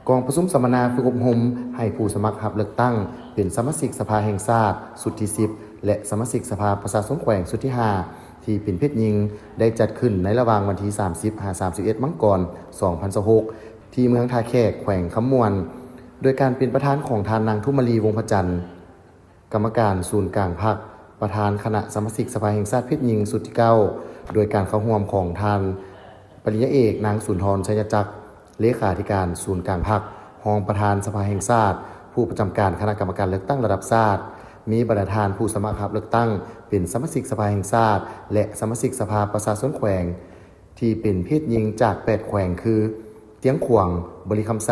ກອງປະຊຸມສຳມະນາຝຶກອົບຮົມໃຫ້ຜູ້ສະໝັກຮັບເລືອກຕັ້ງເປັນສະມາຊິກສະພາແຫ່ງຊາດຊຸດທີສິບ ແລະ ສະມາຊິກສະພາປະຊາຊົນແຂວງຊຸດທີຫ້າ ທີ່ເປັນເພດຍິງ ໄດ້ຈັດຂຶ້ນໃນລະຫວ່າງວັນທີສາມສິບ ຫາ ສາມສິບເອັດ ມັງກອນ ສອງພັນຊາວຫົກ ທີ່ເມືອງທ່າແຂກ ແຂວງຄຳມ່ວນ ໂດຍການເປັນປະທານຂອງທ່ານນາງທຸມມະລີ ວົງພະຈັນ ກຳມະການສູນກາງພັກ, ປະທານຄະນະສະມາຊິກສະພາແຫ່ງຊາດເພດຍິງຊຸດທີເກົ້າ ໂດຍການເຂົ້າຮ່ວມຂອງທ່ານ ປະລິນຍາເອກ ນາງ ສຸນທອນ ໄຊຍະຈັກ ເລຂາທິການສູນກາງພັກ, ຮອງປະທານສະພາແຫ່ງຊາດ, ຜູ້ປະຈຳການຄະນະກຳມະການເລືອກຕັ້ງລະດັບຊາດ, ມີບັນດາທ່ານຜູ້ສະໝັກຮັບເລືອກຕັ້ງເປັນສະມາຊິກສະພາແຫ່ງຊາດ ແລະ ສະມາຊິກສະພາປະຊາຊົນແຂວງ ທີ່ເປັນເພດຍິງຈາກແປດແຂວງຄື ຈຽງຂວາງ, ບໍລິຄຳໄຊ,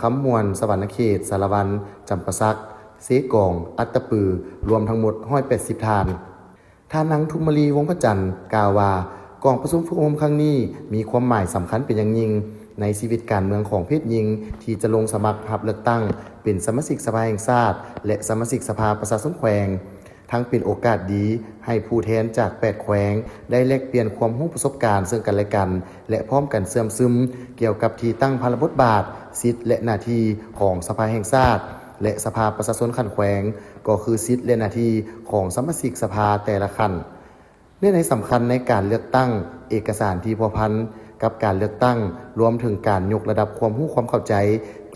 ຄຳມ່ວນ, ສະຫວັນນະເຂດ, ສາລະວັນ, ຈຳປາສັກ, ເຊກອງ, ອັດຕະປື, ລວມທັງໝົດ ຮ້ອຍແປດສິບ ທ່ານ. ທ່ານນາງທຸມມະລີ ວົງພະຈັນ ກ່າວວ່າ ກອງປະຊຸມຝຶກອົບຮົມຄັ້ງນີ້ ມີຄວາມໝາຍສຳຄັນເປັນຢ່າງຍິ່ງ ໃນຊີວິດການເມືອງຂອງເພດຍິງ ທີ່ຈະລົງສະໝັກຮັບເລືອກຕັ້ງເປັນສະມາຊິກສະພາແຫ່ງຊາດ ແລະ ສະມາຊິກສະພາປະຊາຊົນແຂວງ, ທັງເປັນໂອກາດດີໃຫ້ຜູ້ແທນຈາກແປດແຂວງ ໄດ້ແລກປ່ຽນຄວາມຮູ້ປະສົບການເຊິ່ງກັນແລະກັນ ແລະ ພ້ອມກັນເຊື່ອມຊຶມກ່ຽວກັບທີ່ຕັ້ງພາລະບົດບາດ, ສິດ ແລະ ໜ້າທີ່ຂອງສະພາແຫ່ງຊາດ ແລະ ສະພາປະຊາຊົນຂັ້ນແຂວງ ກໍຄືສິດ ແລະ ໜ້າທີ່ຂອງສະມາຊິກສະພາແຕ່ລະຂັ້ນ. ເນື້ອໃນສຳຄັນໃນການເລືອກຕັ້ງ, ເອກະສານທີ່ພົວພັນກັບການເລືອກຕັ້ງ, ລວມເຖິງການຍົກລະດັບຄວາມຮູ້ຄວາມເຂົ້າໃຈ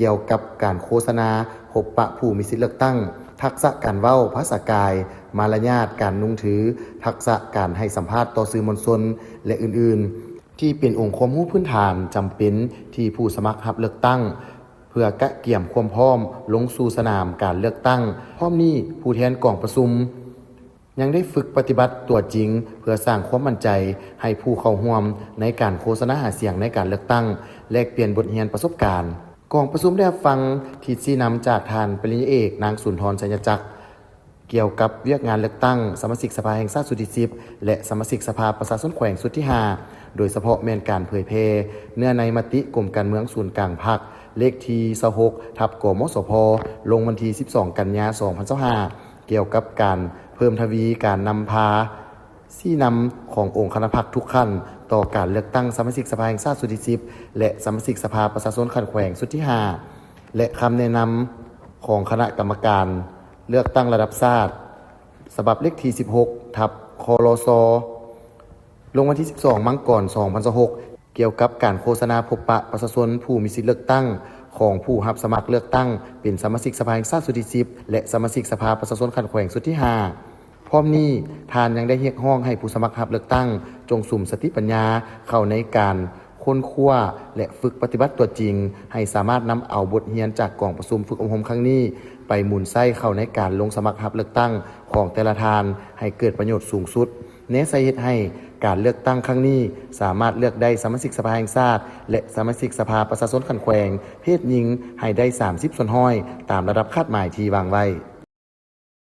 ກ່ຽວກັບການໂຄສະນາພົບປະຜູ້ມີສິດເລືອກຕັ້ງ, ທັກສະການເວົ້າ, ພາສາກາຍ, ມາລະຍາດການນຸ່ງຖື, ທັກສະການໃຫ້ສຳພາດຕໍ່ສື່ມວນຊົນ ແລະ ອື່ນໆ ທີ່ເປັນອົງຄວາມຮູ້ພື້ນຖານຈຳເປັນທີ່ຜູ້ສະໝັກຮັບເລືອກຕັ້ງ ເພື່ອກະກຽມຄວາມພ້ອມລົງສູ່ສະໜາມການເລືອກຕັ້ງ. ພ້ອມນີ້, ຜູ້ແທນກອງປະຊຸມ ຍັງໄດ້ຝຶກປະຕິບັດຕົວຈິງ ເພື່ອສ້າງຄວາມໝັ້ນໃຈໃຫ້ຜູ້ເຂົ້າຮ່ວມໃນການໂຄສະນາຫາສຽງໃນການເລືອກຕັ້ງ, ແລກປ່ຽນບົດຮຽນປະສົບການ. ກອງປະຊຸມໄດ້ຮັບຟັງທິດຊີ້ນຳຈາກທ່ານປະລິນຍາເອກ ນາງ ສຸນທອນ ໄຊຍະຈັກ ກ່ຽວກັບວຽກງານເລືອກຕັ້ງສະມາຊິກສະພາແຫ່ງຊາດຊຸດທີສິບ ແລະ ສະມາຊິກສະພາປະຊາຊົນແຂວງຊຸດທີຫ້າ ໂດຍສະເພາະແມ່ນການເຜີຍແຜ່ເນື້ອໃນມະຕິກົມການເມືອງສູນກາງພັກ ເລກທີຊາວຫົກ ທັບ ກມສພ ລົງວັນທີສິບສອງ ກັນຍາ ສອງພັນຊາວຫ້າ ກ່ຽວກັບການເພີ່ມທະວີການນຳພາຊີ້ນຳຂອງອົງຄະນະພັກທຸກຂັ້ນ ຕໍ່ການເລືອກຕັ້ງສະມາຊິກສະພາແຫ່ງຊາດຊຸດທີສິບ ແລະ ສະມາຊິກສະພາປະຊາຊົນຂັ້ນແຂວງຊຸດທີຫ້າ ແລະ ຄຳແນະນຳຂອງຄະນະກຳມະການເລືອກຕັ້ງລະດັບຊາດ ສະບັບເລກທີສິບຫົກ ທັບ ຄລສ ລົງວັນທີສິບສອງ ມັງກອນ ສອງພັນຊາວຫົກ ກ່ຽວກັບການໂຄສະນາພົບປະປະຊາຊົນຜູ້ມີສິດເລືອກຕັ້ງຂອງຜູ້ຮັບສະໝັກເລືອກຕັ້ງເປັນສະມາຊິກສະພາແຫ່ງຊາດຊຸດທີສິບ ແລະ ສະມາຊິກສະພາປະຊາຊົນຂັ້ນແຂວງຊຸດທີຫ້າ. ພ້ອມນີ້, ທ່ານຍັງໄດ້ຮຽກຮ້ອງໃຫ້ຜູ້ສະໝັກຮັບເລືອກຕັ້ງ ຈົ່ງສຸມສະຕິປັນຍາເຂົ້າໃນການຄົ້ນຄວ້າ ແລະ ຝຶກປະຕິບັດຕົວຈິງ ໃຫ້ສາມາດນຳເອົາບົດຮຽນຈາກກອງປະຊຸມຝຶກອົບຮົມຄັ້ງນີ້ ໄປໝູນໃຊ້ເຂົ້າໃນການລົງສະໝັກຮັບເລືອກຕັ້ງຂອງແຕ່ລະທ່ານ ໃຫ້ເກີດປະໂຫຍດສູງສຸດ. ແນໃສ່ເຮັດໃຫ້ການເລືອກຕັ້ງຄັ້ງນີ້ ສາມາດເລືອກໄດ້ສະມາຊິກສະພາແຫ່ງຊາດ ແລະ ສະມາຊິກສະພາປະຊາຊົນຂັ້ນແຂວງ ເພດຍິງ ໃຫ້ໄດ້ສາມສິບສ່ວນຮ້ອຍ ຕາມລະດັບຄາດໝາຍທີ່ວາງໄວ້.